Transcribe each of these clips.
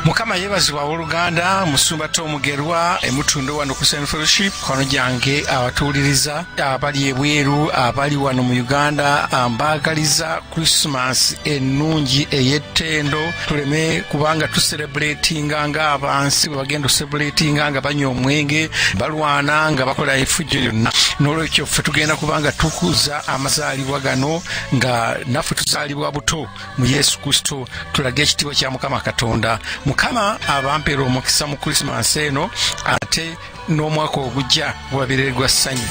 Mukama yeebazibwa abooluganda. Musumba Tomugerwa emutundo wano ku St Fellowship. Kwano gyange abatuwuliriza abali ebweru, abali wano mu Uganda, mbaagaliza Christmas ennungi ey'ettendo. Tuleme kubanga tuserebuletinga ng'abansi bwe bagenda oserebuletinga nga banywa omwenge, balwana, nga bakola efujjo lyonna. N'olwekyo ffe tugenda kubanga tukuza amazaalibwa gano nga naffe tuzaalibwa buto mu Yesu Kristo, tulage ekitiibwa kya Mukama Katonda. Mukama abampeera omukisa mu Krisimansi eno, ate n'omwaka ogujja gubabeerere gwa ssanyu.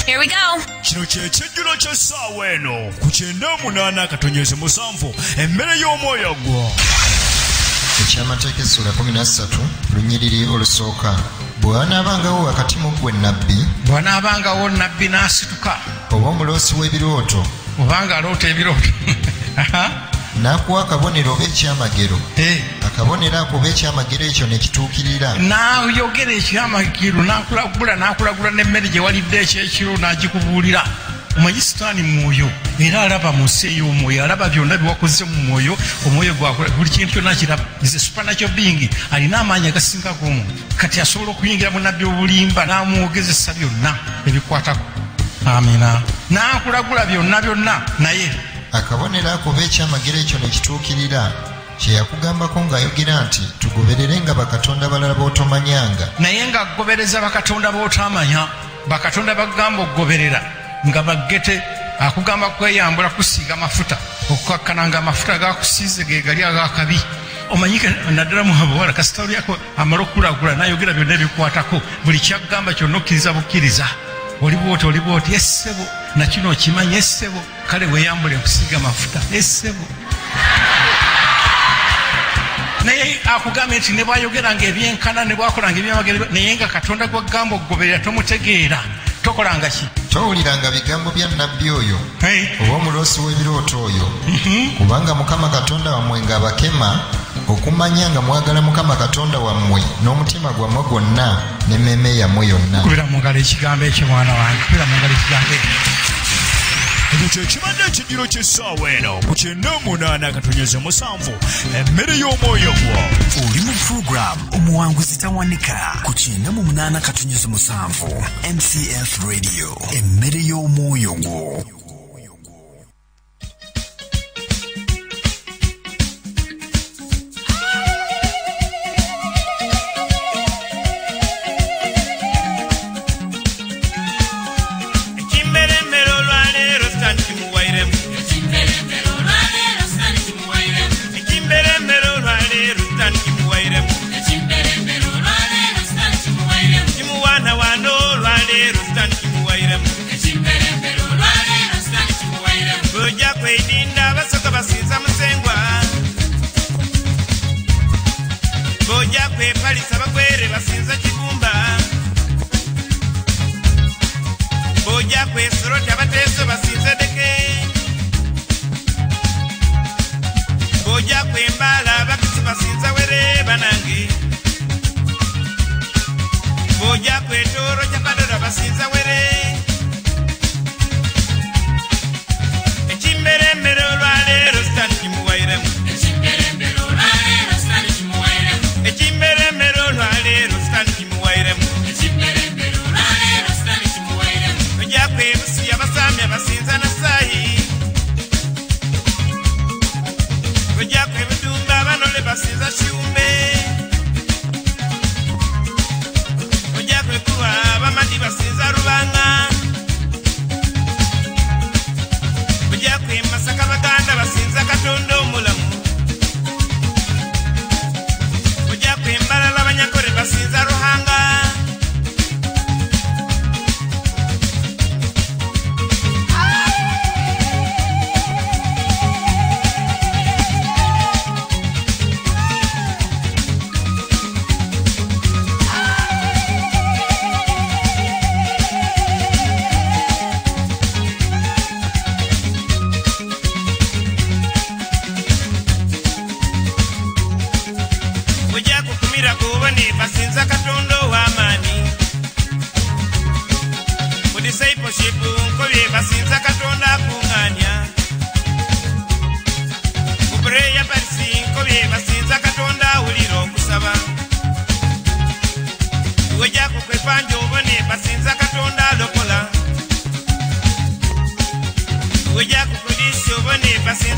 Here we go. Kino kye kijjulo ky'essaawa eno ku 98.7, emmere y'omwoyo gwo. Ekyamateeka essula 13, lunyiriri olusooka. Bwe wanaabangawo wakati mu ggwe nnabbi, Bw'anaabangawo nnabbi n'asituka, oba omuloosi w'ebirooto, obanga aloota ebirooto, n'akuwa akabonero oba ekyamagero, akabonero ako oba ekyamagero ekyo ne kituukirira, n'ayogera ekyamagero, n'akulagula, n'akulagula n'emmere gye walidde ekyekiro n'agikubuulira. Omanyi sitaani mwoyo, era alaba mu nsi ey'omwoyo, alaba byonna byewakoze mu mwoyo. Omwoyo gwakola buli kintu kyonna kiraba. Is a supernatural being, alina amaanyi agasinga ag'omuntu. Kati asobola okuyingira mu nabbi obulimba n'amwogezesa byonna ebikwatako. Amina. N'akulagula byonna byonna, naye akabonero ako oba ekyamagero ekyo ne kituukirira, kye yakugambako ng'ayogera nti, "Tugobererenga bakatonda balala b'otomanyanga," naye ng'agobereza bakatonda b'otamanya, bakatonda bagamba okugoberera nga baggete. Akugamba kweyambula, kusiiga mafuta, okukakkana nga amafuta gakusiize ge gali agakabi. Omanyi naddala mu abawala, kasita olyako amala okukulagula n'ayogera byonna ebikwatako, buli kyagamba kyonna okkiriza bukkiriza. Oli bwoti, oli bwoti, essebo nakino okimanyi, essebo kale weeyambule nkusiiga mafuta, essebo. Naye akugambye nti ne bwayogeranga ebyenkana, ne bwakolanga ebyamagero, naye nga Katonda gwagamba okugoberera tomutegeera, tokolanga ki? Towuliranga bigambo bya nnabbi oyo oba omuloosi w'ebirooto oyo, kubanga Mukama Katonda wammwe ng'abakema okumanya nga mwagala Mukama Katonda wammwe n'omutima gwammwe gwonna n'emmeeme yammwe yonna. Kubira mu ngalo ekigambo ekyo, mwana wange, kubira mu ngalo ekigambo ekyo. Ekyo kye kibadde ekijjulo ky'essaawa eno ku 98.7, emmere y'omwoyo gwo. Oli mu program Omuwanguzi Tawanika ku 98.7 MCF Radio, emmere y'omwoyo gwo. Ekimberembere olwaleero sitani kimuwairemu. Ekimberembere olwaleero sitani kimuwairemu. Kimuwaanawaana olwaleero sitani kimuwairemu. Ojja kwedinda abasoka basinza musengwa, bw'ojja kwepalisa bagwere basinza kibumba, bw'ojja kwesorota abateeso basinza deke, bw'ojja kwembaala abakisi basinza were banange, bw'ojja kwetooro kyapadora basinza were. Ekimberembere olwaleero sitani kimuwairemu. Ekimberembere olwaleero sitani kimuwairemu. Ojja kwebusi abasambi abasinza nasaayi, ojja kwebudumba abanole basinza kiwumbe, ojja kwekulwa abamadi basinza rubanga, ojja kwemasaka baganda basinza Katonda omulamu, ojja kwembalala banyakore basinza Ruhanga. Ojja kukumira kubone basinza Katonda.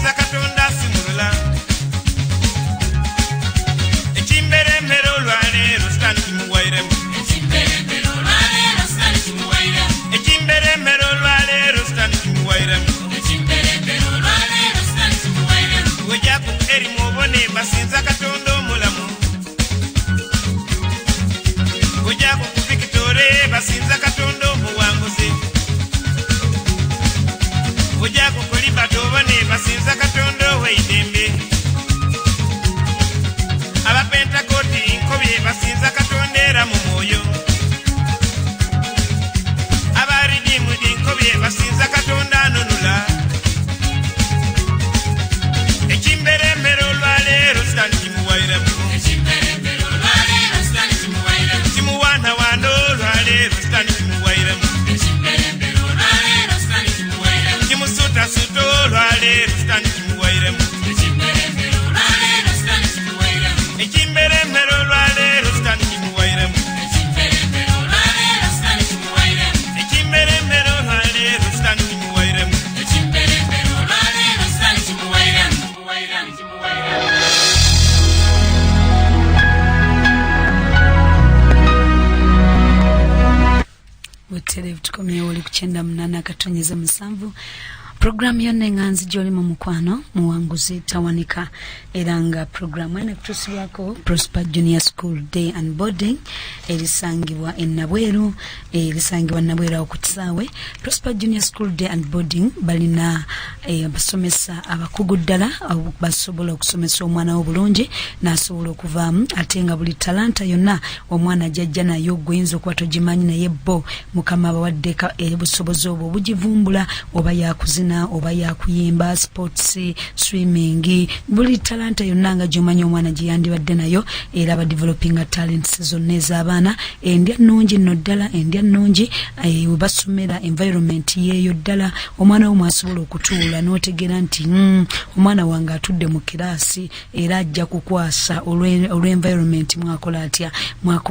Basinza Katonda asimulula. Ekimberembere olwaleero sitaani kimuwairemu. Ekimberembere olwaleero sitaani kimuwairemu. Wejaku erimu obone basinza Katonda omulamu. Wejaku ku Victory basinza Katonda omuwanguzi. Wejaku ku Liberty obone basinza Katonda ow'eidembe. Abapentakoti nkobye basinza Katonda era mu mwoyo. Abaridimu nkobye basinza Katonda anunula. Ekimberembere olwaleero sitaani kimuwairemu. Kimuwaanawaana olwaleero sitaani kimuwairemu. Kimusuutasuuta olwaleero sitaani kimuwairemu. Ekimberembere olwaleero sitaani kimuwairemu. Ekimberembere olwaleero sitaani kimuwairemu. Butereevu tukomyewo oli ku 98.7 puroguramu yonna eŋŋanzi gy'oli mu mukwano muwanguzi tawanika, era nga puroguramu eno ekutuusibwako Prosper Junior School Day and Boarding erisangibwa e Nabweru, erisangibwa Nabweru awo ku kisaawe. Prosper Junior School Day and Boarding balina abasomesa abakugu ddala basobola okusomesa omwana wo bulungi n'asobola okuvaamu, ate nga buli talanta yonna omwana gy'ajja nayo gw'oyinza okuba togimanyi, naye bo Mukama abawadde obusobozi obwo obugivumbula, oba yakuzina oba yakuyimba, sports, swimming, buli talanta yonna nga gy'omanyi omwana gye yandibadde nayo, era badevelopinga talents zonna ez'abaana. Endya nnungi nno ddala, endya nnungi, we basomera environment yeeyo ddala omwana wo mwasobola okutuula n'otegeera nti omwana wange atudde mu kiraasi era ajja kukwasa olw'environment mwakola atya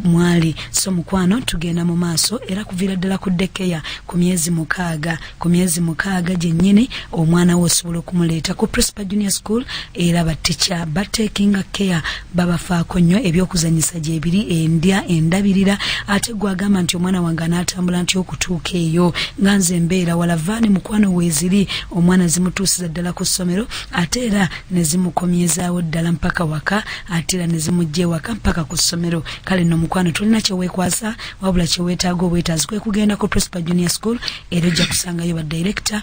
mwali. So mukwano tugenda mu maaso era kuviira ddala ku daycare ku myezi 6, ku myezi 6 gyennyini omwana wo osobola okumuleeta ku Prosper Junior School, era batica batekinga care, babafaako nnyo, ebyokuzanyisa gyebiri, endya endabirira. Ate gwagamba nti omwana wange anaatambula nti okutuuka eyo nga nze mbeera wala, vaani mukwano weeziri, omwana zimutuusiza ddala ku ssomero, ate era ne zimukomyezaawo ddala mpaka waka, ate era ne zimujja ewaka mpaka ku ssomero. Kale nno mukwano tolina kyeweekwasa, wabula kyeweetaaga obwetaazi kwe kugenda ku Prosper Junior School, era ojja kusangayo ba director,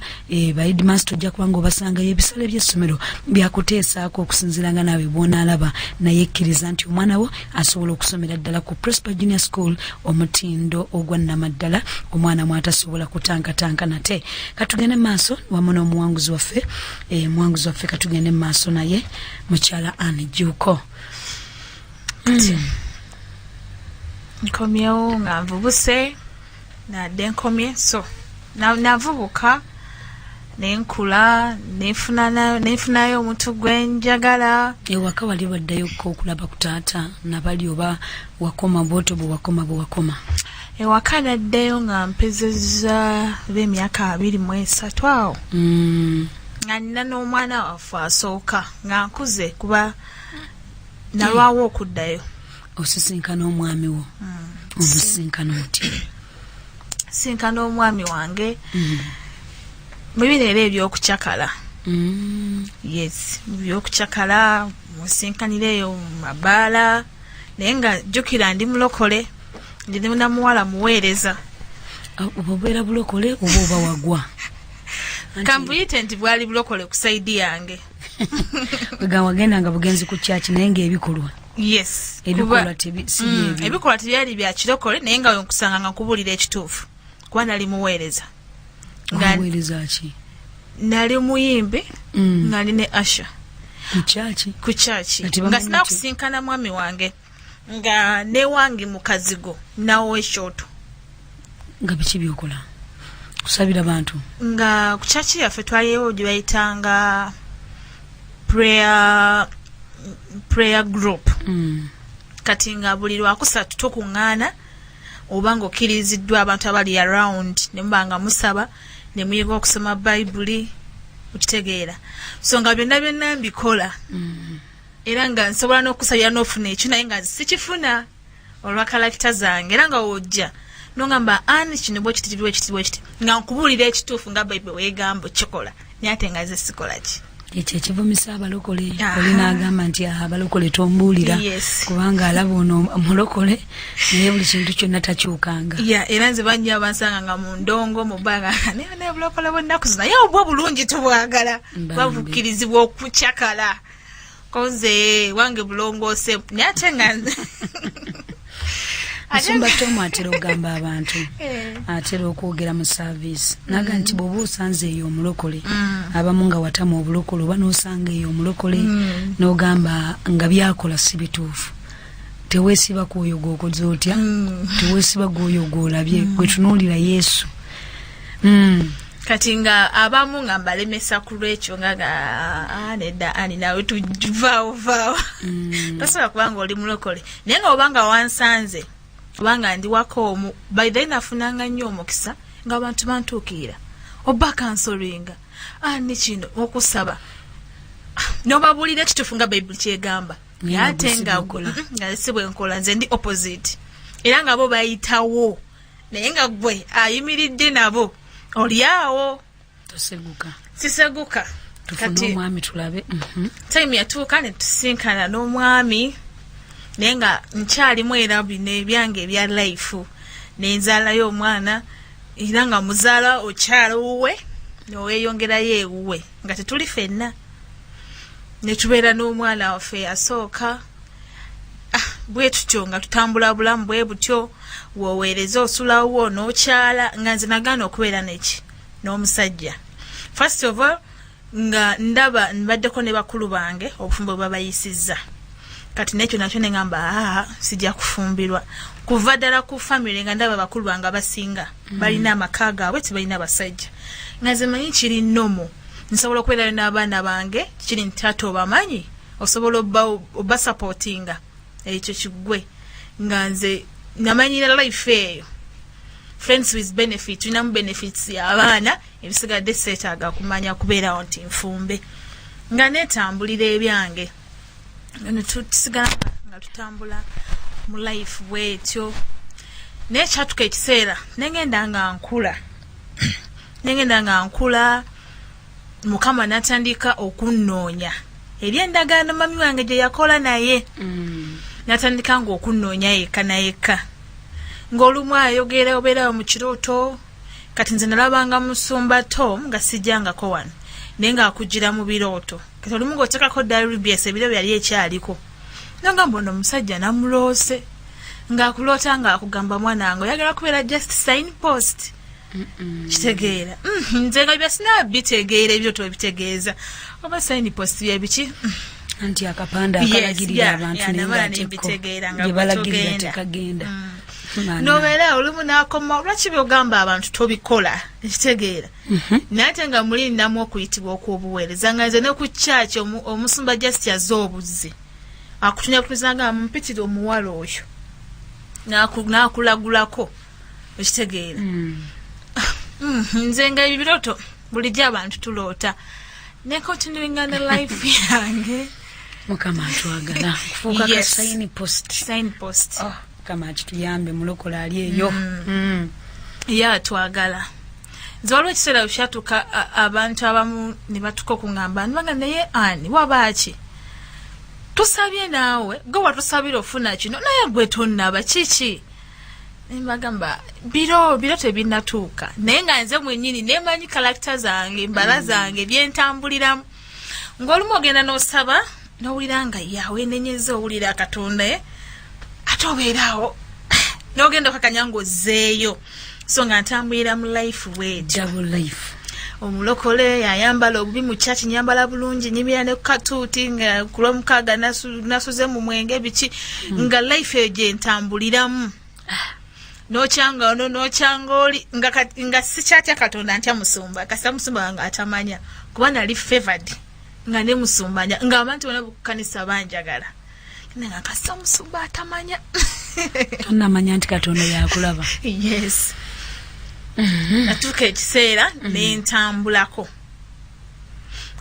ba headmaster, ojja kuba nga obasangayo. Ebisale by'essomero byakuteesaako okusinziira nga naawe bw'onaalaba, naye kkiriza nti omwana wo asobola okusomera ddala ku Prosper Junior School, omutindo ogwa nnamaddala omwana mw'atasobola kutankatanka. Nate katugende mu maaso wamu n'omuwanguzi waffe, omuwanguzi waffe katugende mu maaso naye mukyala Anne Jjuuko. Nkomyewo nga nvubuse, nadde nkomye, so navubuka nenkula nenfunayo omuntu gwe njagala. Ewaka wali baddayokko okulaba ku taata nabali oba wakoma bwotyo bwe wakoma bwe wakoma? Ewaka naddeyo nga mpezezza b'emyaka 23 awo, nga nina n'omwana waffe asooka, nga nkuze kuba nalwawo okuddayo. Osisinkana omwami wo, omusisinkana otya? Sinkana omwami wange mu bino era ebyokucakala. Yes, mu byokucakala, musinkanira eyo mu mabaala, naye nga jjukira ndi mulokole, ndi namuwala muweereza. Oba obeera bulokole oba oba wagwa? Kambuyite nti bwali bulokole ku side yange. Wegamba wagenda nga bugenzi ku kyaki, naye ng'ebikolwa Yes. ebikolwa si byebyo. Ebikolwa tebyali bya kirokole, naye nga wenkusanga nga nkubuulira ekituufu kuba nali muweereza. Omuweereza ki? Nali muyimbi, nga ndi ne usher. Ku kyaki? Ku kyaki. Nga tebamanyi Nga sinakusinkana mwami wange, nga newange mu kazigo nawo ekyoto. Nga biki byokola? Kusabira bantu? Nga ku kyaki yaffe twaliyo gye bayitanga prayer group. Kati nga buli lwakusatu tukuŋŋaana, oba ng'okkiriziddwa abantu abali around, ne muba nga musaba ne muyiga okusoma Bayibuli. Okitegeera? So nga byonna byonna mbikola, era nga nsobola n'okusabira n'ofuna ekyo, naye nga sikifuna olwa character zange. Era nga wojja nongamba, "Ani kino bwekiti bwekiti bwekiti," nga nkubuulira ekituufu nga Bayibuli weegamba okikola, naye ate nga nze sikola ki. Ekyo ekivumisa abalokole. Aha. Oli n'agamba nti, "Ah, abalokole tombuulira," kubanga alaba ono mulokole naye buli kintu kyonna takyukanga. Ya, era nze banyo abansanga nga mu ndongo mu bbanga, naye naye bulokole bw'ennaku zino, naye obwo bulungi tubwagala. Bambi. Babukkirizibwa okucakala konze wange bulongoose, naye ate nga Musumba Tomu atera okugamba abantu, atera okwogera mu service naga nti bw'oba osanze eyo omulokole, abamu nga watamu obulokole, oba n'osanga eyo omulokole n'ogamba nga byakola si bituufu, teweesiba ku oyo gw'okoze otya, teweesiba gw'oyo gw'olabye, gwe tunuulira Yesu. Kati nga abamu nga mbalemesa ku lwekyo, nga ga, "Ah, nedda ani nawe tuvaawo vaawo, tosobola kubanga oli mulokole." Naye nga obanga wansanze obanga ndi waka omu, by then nafunanga nnyo omukisa nga abantu bantuukirira oba counsellinga, ani kino okusaba, nobabuulira ekituufu nga Bayibuli kyegamba. Naye Naye ate nga nga gwe si bw'okola. Nga si bwe nkola, nze ndi opposite, era nga bo bayitawo, naye nga gwe ayimiridde nabo oli awo. Toseguka. Siseguka. Tufune Kati omwami tulabe. Time yatuuka ne tusinkana n'omwami, naye nga nkyalimu era bino ebyange ebya life, nenzaalayo omwana, era nga muzaala okyala wuwe noweyongerayo ewuwe nga tetuli ffenna, netubeera n'omwana waffe asooka. Ah, bwe tutyo nga tutambula bulamu bwe butyo, woweereza osulawo n'okyala, nga nze nagaana okubeera neki n'omusajja. First of all, nga ndaba mbaddeko ne bakulu bange obufumbo bwe babayisizza, kati nekyo nakyo neŋamba, aa, sijja kufumbirwa. Kuva ddala ku family nga ndaba bakulu bange abasinga balina amaka gaabwe, tebalina basajja, nga nze manyi kiri normal, nsobola okubeerayo n'abaana bange, kiri nti taata obamanyi, osobola obasupportinga, ekyo kiggwe. Nga nze namanyira life eyo, friends with benefit, tulinamu benefits abaana, ebisigadde seetaaga kumanya kubeerawo nti nfumbe, nga netambulira ebyange, netusigala nga tutambula mu life bwetyo. Naye kyatuka ekiseera nengenda nga nkula, Mukama natandika okunnoonya eri endagaano mami wange gye yakola naye. Natandika nga okunnoonya yekka na yekka, ng'olumu ayogera obeerawo mu kirooto. Kati nze nalabanga musumba Tom nga sijjangako wano, naye ng'akugira mu birooto. Kati olumu ng'oteekako WBS, ebiro byali ekyaliko, nogamba ono omusajja namuloose, ng'akuloota ng'akugamba, "Mwana wange, oyagala kubeera just sign post." Kitegeera? Nze nga byasina bitegeera ebirooto bitegeeza oba sign post byebiki. Anti akapande Yes, akalagirira abantu, naye namala ng'ate ko nembitegeera nga gye balagirira bwe togenda. tekagenda. Mana. Nobeera olumu nakoma, lwaki byogamba abantu tobikola? Ekitegeera? Naye ate nga muli nnamu okuyitibwa okw'obuweereza, nga nze ne ku kyaki omusumba just aze obuzzi akutunya kutuza nga mpitire omuwala oyo n'akulagulako. Ekitegeera? Nze nga ebirooto bulijjo abantu tuloota, necontinuinga ne life yange. Mukama atwagala kufuuka ka sign post. Sign post. Oh, Mukama akituyambe, mulokole ali eyo. Ye atwagala. Nze waliwo ekiseera kyatuuka abantu abamu ne batuka okuŋŋamba nibanga, "Naye ani wabaaki tusabye naawe, gwe watusabira ofuna kino, naye gwe tonnaba kiki?" Nembagamba biro biro tebinnatuuka, naye nga nze mwennyini nemanyi character zange, embala zange, byentambuliramu. Ng'olumu ogenda n'osaba n'owulira nga yawenenyeza, owulira Katonda, ate obeeraawo n'ogenda okakanya ng'ozzeeyo. So nga ntambulira mu life bwetyo. Double life. Omulokole ayambala obubi mu kyaki, nyambala bulungi, nyimira ne katuuti, nga ku lwomukaaga nasuze mu mwenge biki, nga life eyo gyentambuliramu, nokyanga ono nokyanga oli, nga sikyatya Katonda, ntya musumba, kasita musumba wange atamanya, kuba nali favored nga ne musumba nga abantu bonna kukanisa banjagala, naye nga kasita musumba atamanya. Tonamanya nti Katonda yakulaba. Yes, natuuka ekiseera nentambulako.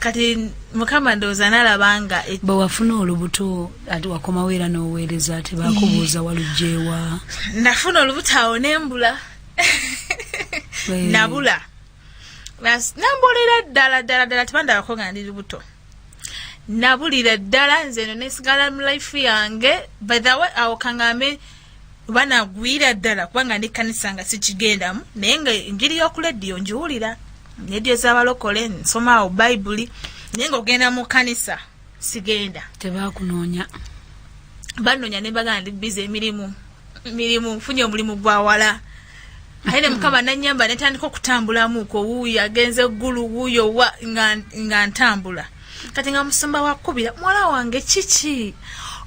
Kati Mukama ndowooza nalabanga Bwe wafuna olubuto, ate wakomawo era n'oweereza, ate bakubuuza walugyewa? Nafuna olubuto awo nembula. Nabula. Nambulira ddala ddala ddala, tebandabako nga ndi lubuto. Nabulira ddala nze eno, nesigala mu life yange. By the way, awo kaŋŋambe oba nagwira ddala, kubanga ndi kanisa nga sikigendamu, naye nga enjiri y'oku lediyo ngiwulira, lediyo z'abalokole, nsoma awo Bayibuli, naye nga ogenda mu kanisa sigenda. Tebakunoonya? Banoonya ne bagamba ndi busy, emirimu mirimu, nfunye omulimu gwa wala. Aye ne Mukama nanyamba netandika okutambulamuko, wuuyo agenze eggulu, wuuyo wa nga ntambula. Kati nga musumba wakubira, "Muwala wange, kiki,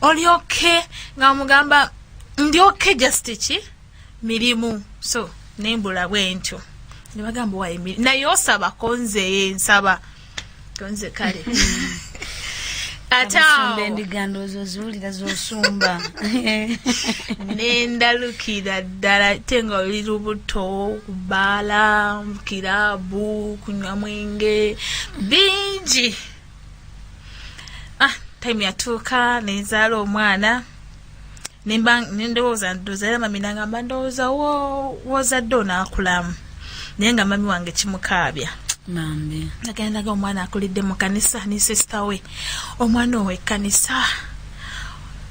oli okay?" Nga mugamba ndi okay, just ki mirimu. So nembula bwe ntyo, ne bagamba wa emirimu, naye osabako? Nze nsaba konze kale ate Abasumba awo endiga ndowooza oziwulira z'osumba. Nendalukira ddala, ate nga oli lubuto, kubaala, kiraabu, kunywa mwenge bingi. Ah, time yatuuka nenzaala omwana, nendowooza, ndowooza era mami nangamba, ndowooza wozadde onaakulamu, naye nga mami wange kimukaabya. Mambi. Nagendaga omwana akulidde mu kanisa ne sister we, omwana ow'ekkanisa.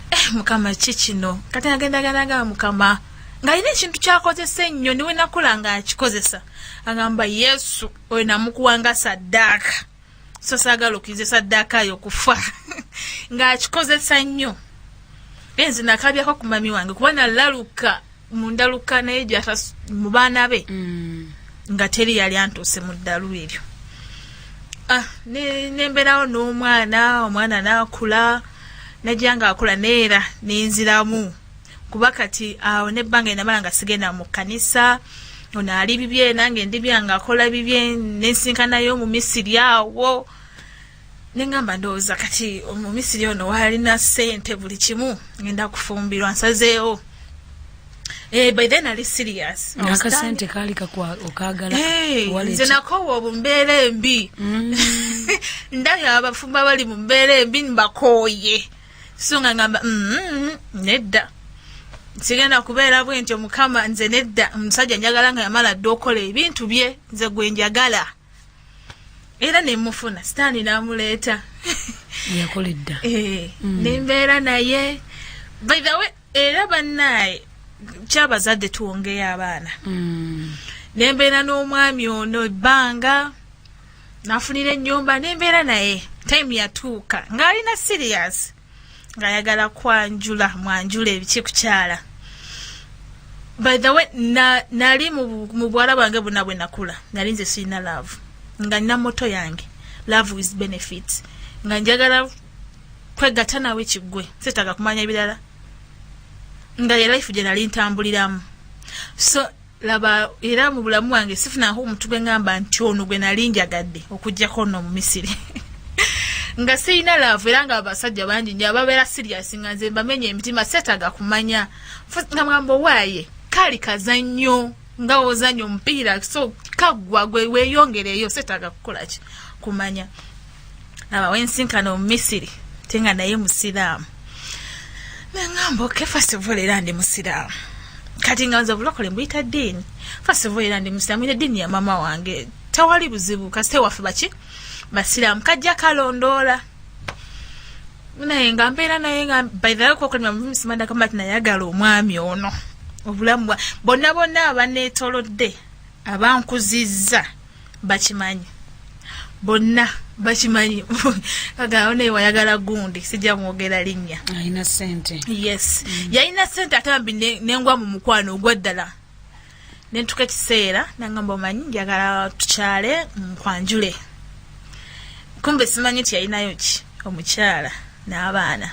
Eh, Mukama, ki kino? Kati nagendaga nagamba Mukama ng'alina ekintu kyakozesa ennyo, niwe nakula ng'akikozesa, agamba, "Yesu oyo namukuwanga saddaaka, so saagala okkiriza saddaaka yo kufa." Ng'akikozesa nnyo. Enze nakabyako ku mami wange kuba nalaluka mundaluka, naye gyata mu baana be nga teri yali antuuse mu ddalu eryo. Ah, nembeerawo n'omwana, omwana n'akula, najja nga akula, neera nenziramu, kuba kati awo nebbanga enamala nga sigenda mu kkanisa. Ono ali bibye, nange ndi byange, akola bibye, nensinkanayo mu Misiri awo, neŋŋamba ndowooza kati omumisiri ono waalina ssente, buli kimu, ngenda kufumbirwa, nsazeewo. Eh, by then ali serious. I was Akasente kaali kakwa okaagala? Hey, Wallet. nze nakoowa obumbeera embi. Ndabye abafumbo abali mu mbeera embi, mbakooye. So nga ngamba, nedda, sigenda kubeera bwe ntyo. Mukama, nze nedda, omusajja njagala nga yamala dde okola ebintu bye, nze gwe njagala. Era nemufuna, Sitaani n'amuleeta. Yakola edda. Eh, nembeera naye. By the way, era bannaaye, kyabazadde tuwongeyo abaana. Nembeera n'omwami ono ebbanga, nafunira ennyumba, nembeera naye. Time yatuuka ng'alina serious, ng'ayagala kwanjula, mwanjula ebiki kukyala. By the way, nali mu bwala bwange bwonna bwe nakula, nali nze sirina love, nga nina motto yange, love with benefits, nga njagala kwegatta nawe kiggwe, setaaga kumanya birala, nga ye life gye nali ntambuliramu. So laba, era mu bulamu bwange sifunako omuntu gwe ngamba nti ono gwe nali njagadde, okugjako ono mu Misiri, nga sirina love. Era nga abasajja bangi nnyo ababeera serious, nga nze mbamenya emitima, seetaaga kumanya. Nga mugamba owaaye kaali kazannyo, nga wozanya omupiira, so kaggwa, gwe weeyongereyo, seetaaga kukolaki kumanya. Laba wensinkana omu Misiri, te nga naye musiraamu, neŋŋamba okay, first of all era ndi musiraamu. Kati nga nze obulokole mbuyita ddiini. First of all era ndi musiraamu, ina eddiini ya mama wange, tewali buzibu, kasite waffe baki basiraamu, kajja kalondoola. Naye nga mbeera naye, nga by the way kokolimasimadakamba ti nayagala omwami ono obulamu bwa bonna bonna abaneetolodde, abankuzizza bakimanyi, bonna bakimanyi. Agamba naye wayagala gundi, sijja mwogera linnya. Alina sente. Yes, yalina sente, ate bambi nengwa mu mukwano ogwa ddala. Nentuka ekiseera nangamba, "Omanyi njagala tukyale nkwanjule." Kumbe simanyi nti yalinayo ki omukyala n'abaana.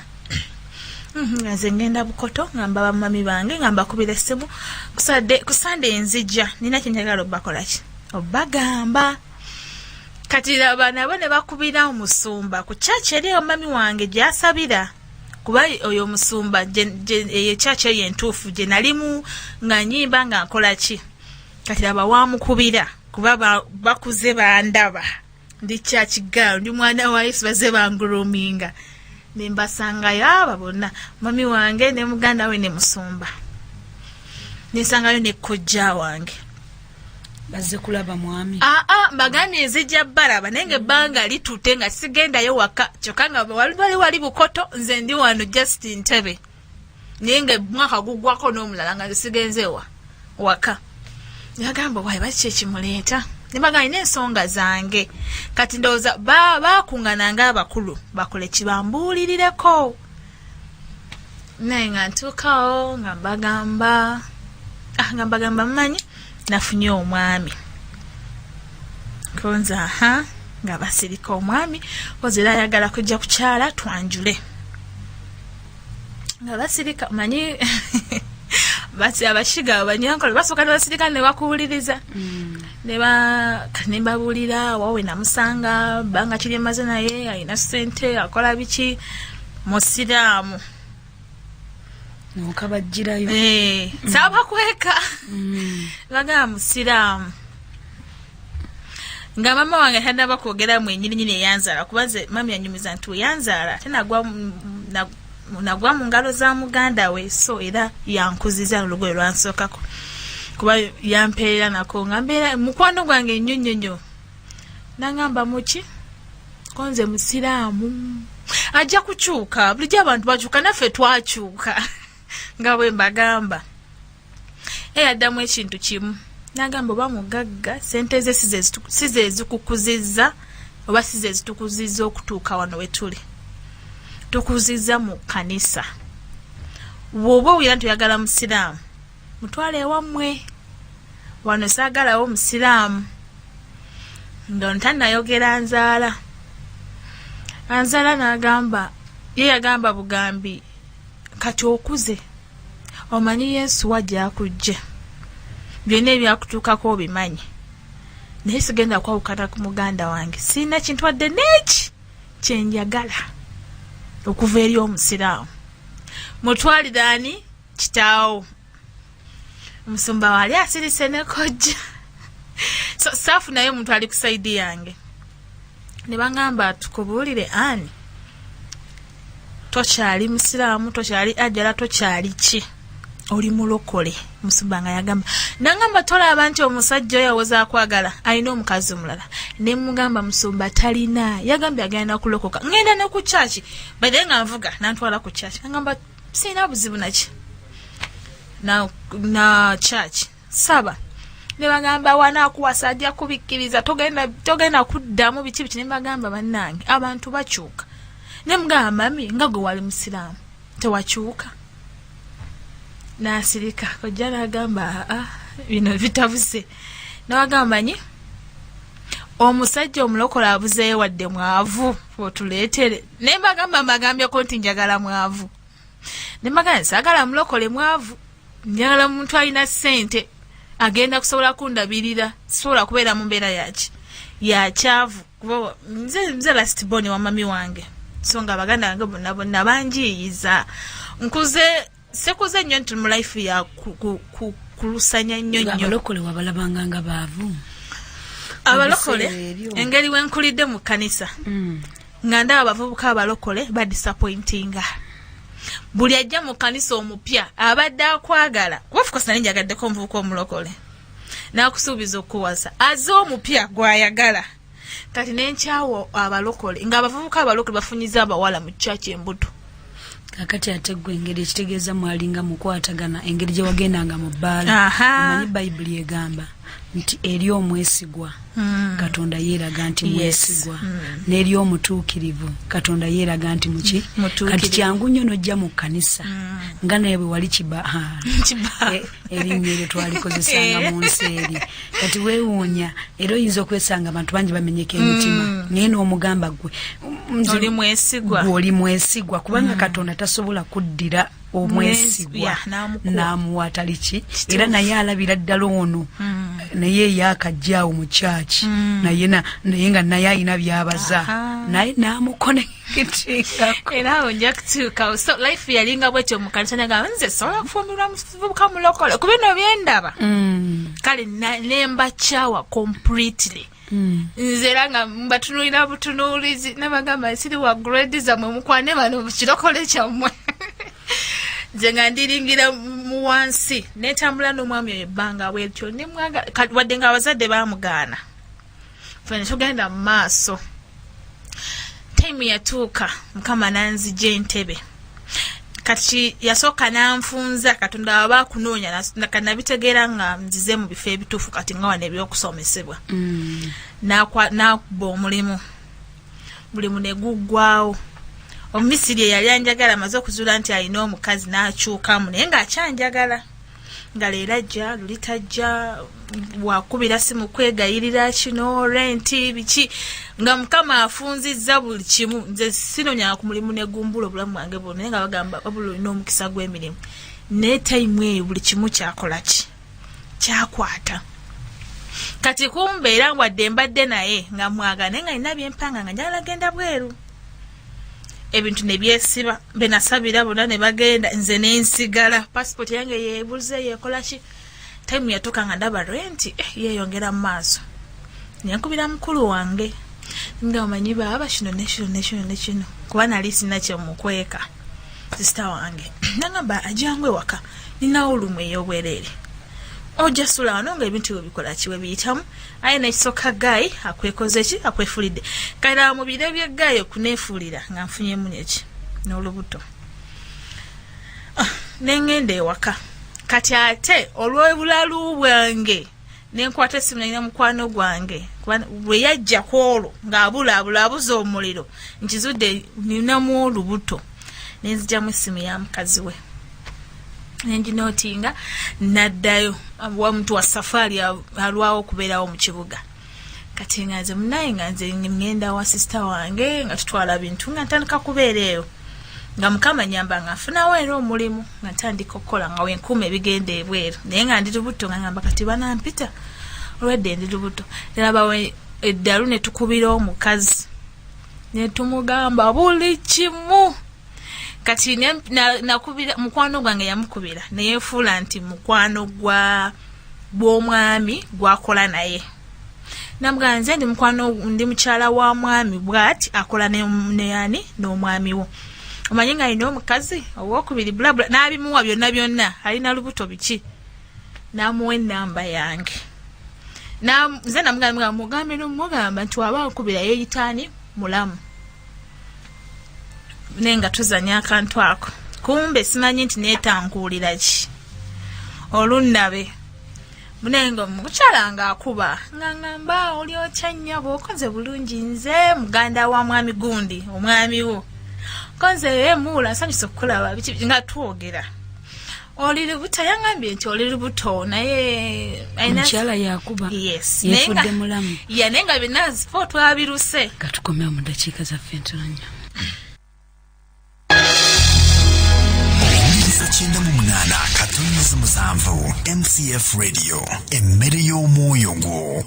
Nga nze ngenda Bukoto, nga mba bamami bange, nga mbakubira essimu ku Sande, nzija, nina kyenjagala obbakolaki, obbagamba. Kati laba nabo ne bakubira omusumba ku kyaki eri omami wange gyasabira, kuba oyo omusumba eyo kyaki eyo entuufu gye nalimu nga nyimba nga nkola ki. Kati laba wamukubira, kuba bakuze bandaba. Ndi church girl, ndi mwana wa Yesu, baze bangroominga. Ne mbasangayo aba bonna, mami wange ne muganda we ne musumba. Nesangayo ne kojja wange. Bazze kulaba mwami? Aa, mbagambye nzijja balaba, naye nga ebbanga litute nga sigendayo waka, kyokka nga wali wali Bukoto, nze ndi wano just Ntebe, naye nga omwaka guggwako n'omulala nga nze sigenze wa waka. Yagamba, "Wayi, baki ekimuleeta?" Nebagamba, "Nina ensonga zange." Kati ndowooza bakuŋŋaana ng'abakulu bakole kibambuulirireko, naye nga ntuukawo nga mbagamba, mmanyi nafunye omwami konze. Aha, nga basirika. Omwami koze era ayagala kujja kukyala twanjule. Nga basirika. Manyi bati Abashiga, Abanyankole basooka ne basirika ne bakuwuliriza. Ne mbabuulira wawe namusanga, bbanga kiri emaze naye, alina ssente, akola biki, musiraamu. Nokabajjirayo. Eh, saabakweka. Bagamba musiraamu, nga mama wange tanaba kwogera mwenyininyini eyanzaala, kuba nze mami yanyumiza nti weyanzaala ate nagwa mu ngalo za muganda we, so era yankuziza olugoye lwansookako, kuba yampeerera nako nga mbeera mukwano gwange nnyo nnyo nnyo. Nangamba, "Muki konze musiraamu, ajja kukyuka. Bulijjo abantu bakyuka, naffe twakyuka." Nga bwe mbagamba, eyaddamu ekintu kimu, nagamba, "Oba mugagga, sente ze si ze zikukuzizza, oba si ze zitukuzizza okutuuka wano we tuli. Tukuzizza mu kkanisa. Bw'oba owulira nti oyagala musiraamu, mutwale ewammwe. Wano saagalawo musiraamu." Nga ono tannayogera nzaala, anzaala n'agamba, ye yagamba bugambi, "Kati okuze, omanyi Yesu wajja akujje, byonna ebyakutuukako obimanyi, naye sigenda kwawukana ku muganda wange. Sirina kintu wadde n'eki kyenjagala okuva eri omusiraamu. Mutwalire ani? Kitaawo." Omusumba waali asirise ne kojja, so saafu naye omuntu ali ku side yange. Ne baŋŋamba, "Tukubuulire ani, tokyali musiraamu, tokyali ajala, tokyali ki, oli mulokole." Musumba nga yagamba, nangamba, "Tolaba nti omusajja oyo awoza akwagala alina omukazi omulala?" Ne mugamba, "Musumba, talina. Yagambye agenda kulokoka. Ngenda ne ku kyaki baire nga nvuga." Nantwala ku kyaki, nagamba, "Sirina buzibu naki na church saba." Ne bagamba, "Wanaakuwasa, ajja kubikkiriza, togenda kuddamu biki biki." Ne bagamba, "Bannange, abantu bakyuka." Ne mugamba, "Mami, nga gwe wali musiraamu, tewakyuka?" N'asirika. Kojja n'agamba, "Aa, bino bitabuse." Nawagamba, "Manyi omusajja omulokole abuzeeyo, wadde mwavu, otuleetere." Naye mbagamba, mbagambyeko nti njagala mwavu. Ne mbagamba, "Saagala mulokole mwavu, njagala muntu alina ssente, agenda kusobola kundabirira. Sobola kubeera mu mbeera yaki yakyavu, kuba nze last born wa mami wange, so nga baganda bange bonna bonna banjiiyiza. Nkuze, sekuze nnyo nti mu life ya kulusanya nnyo nnyo." Abalokole wabalabanga nga baavu? Abalokole, Ebiseera ebyo. engeri wenkulidde mu kkanisa, nga ndaba abavubuka abalokole badisappointinga buli ajja mu kkanisa omupya abadde akwagala, kuba of course nali njagaddeko omuvubuka omulokole, n'akusuubiza okuwasa, aze omupya gw'ayagala. Kati nenkyawa abalokole, ng'abavubuka abalokole bafunyiza abawala mu kyaki embuto. Kakati ate gwe, engeri ekitegeeza mwalinga mukwatagana, engeri gye wagendanga mu bbaala. Omanyi Bayibuli egamba nti eri omwesigwa Katonda yeeraga nti mwesigwa, n'eri omutuukirivu Katonda yeeraga nti muki? Mutuukirivu. Kati kyangu nnyo n'ojja mu kkanisa nga naye bwe wali kiba Kiba. Erinnya eryo twalikozesanga mu nsi eri. Kati weewuunya, era oyinza okwesanga abantu bangi bamenyeka emitima, naye n'omugamba, "Gwe Oli mwesigwa." Gwe oli mwesigwa, kubanga Katonda tasobola kuddira. omwesigwa n'amuwa atali ki era naye alabira ddala ono naye yakajjaawo mu kyaki naye nga naye alina byabaza naye n'amukonekitingako era awo nja kutuukawo. So life yalinga bwetyo mu kanisa, nagamba nze sobola kufumbirwa muvubuka mulokole ku bino byendaba. Kale nembakyawa completely. Nze era nga mbatunuulira butunuulizi, nabagamba siri wa grade zammwe, mukwane bano mu kirokole kyammwe. Nze nga ndiringira mu wansi, nentambula n'omwami oyo ebbanga bwetyo nemwagala, wadde nga abazadde baamugaana, ffe ne tugenda mu maaso. Time yatuuka Mukama nanzija entebe. Kati yasooka nanfunza, Katonda aba akunoonya, nabitegeera nga nzize mu bifo ebituufu kati nga wano ebyokusomesebwa. N'akuba omulimu, mulimu ne guggwawo. Omumisiri eyali anjagala amaze okuzuula nti alina omukazi n'akyukamu, naye ng'akyanjagala, nga leero ajja luli tajja, wakubira simu kwegayirira kino renti biki, nga Mukama afunzizza buli kimu. Nze sinonyanga ku mulimu negumbula obulamu bwange bwonna, naye nga bagamba wabula olina omukisa gw'emirimu. Naye tayimu eyo buli kimu kyakola ki kyakwata. Kati kumbe era wadde mbadde naye nga mwagala, naye nga nina byempanga nga njagala genda bweru, ebintu ne byesiba, be nasabira bonna ne bagenda, nze nensigala, passport yange yeebuze yeekola ki. Time yatuuka nga ndaba renti yeeyongera mu maaso, nenkubira mukulu wange nga omanyi baaba kino ne kino ne kino ne kino, kuba nali sina kyemukweka sisita wange. Nagamba ajangu ewaka, ninawo olumu ey'obwereere, ojja sula wano nga ebintu bwe bikola ki bwe biyitamu. Aye nekisooka guy akwekoze ki akwefulidde. Kale mu biro bye guy okuneefuulira nga nfunyemu neki n'olubuto. Nengenda ewaka. Kati ate olw'obulalu bwange nenkwata essimu, nalina mukwano gwange lwe yajja ku olwo ng'abulaabula abuza omuliro, nkizudde ninamu olubuto, nenzigyamu essimu ya mukazi we nenginootinga, naddayo wamuntu wa safaari alwawo okubeerawo mu kibuga. Kati nga nze munaye nga nze ngenda wa sisita wange nga tutwala bintu, nga ntandika kubeera eyo, nga Mukama nyamba nga nfunawo era omulimu, nga ntandika okukola nga wenkuuma ebigenda ebweru, naye nga ndi lubuto, nga ngamba kati banampita olwedde ndi lubuto. Nerabawe eddalu ne tukubira omukazi ne tumugamba buli kimu. Kati nakubira mukwano gwange, yamukubira neyefuula nti mukwano gwa gw'omwami gwakola naye, namugamba nze ndi mukwano, ndi mukyala wa mwami bwati akola neyani n'omwami wo, omanyi nga alina omukazi owokubiri bulabula, n'abimuwa byonna byonna, alina lubuto biki, n'amuwa enamba yange. Nze namugamba mugambe nomugamba nti waba nkubira yeeyitaani mulamu, naye nga tuzanya akantu ako, kumbe simanyi nti neetankuulira ki olunnabe munaye nga omukyala ng'akuba nga ngamba oli otya nnyabo, okoze bulungi, nze muganda wa mwami gundi omwami wo, konze emuula nsanyusa okukulaba biki, nga twogera oli lubuto, yangambye nti oli lubuto naye omukyala yakuba yes yeefudde mulamu. Ya, naye nga byonna fo twabiruse. Katukomewo mu dakiika zaffe ntono nnyo. Owuliriza 98.7 MCF Radio, emmere y'omwoyo gwo.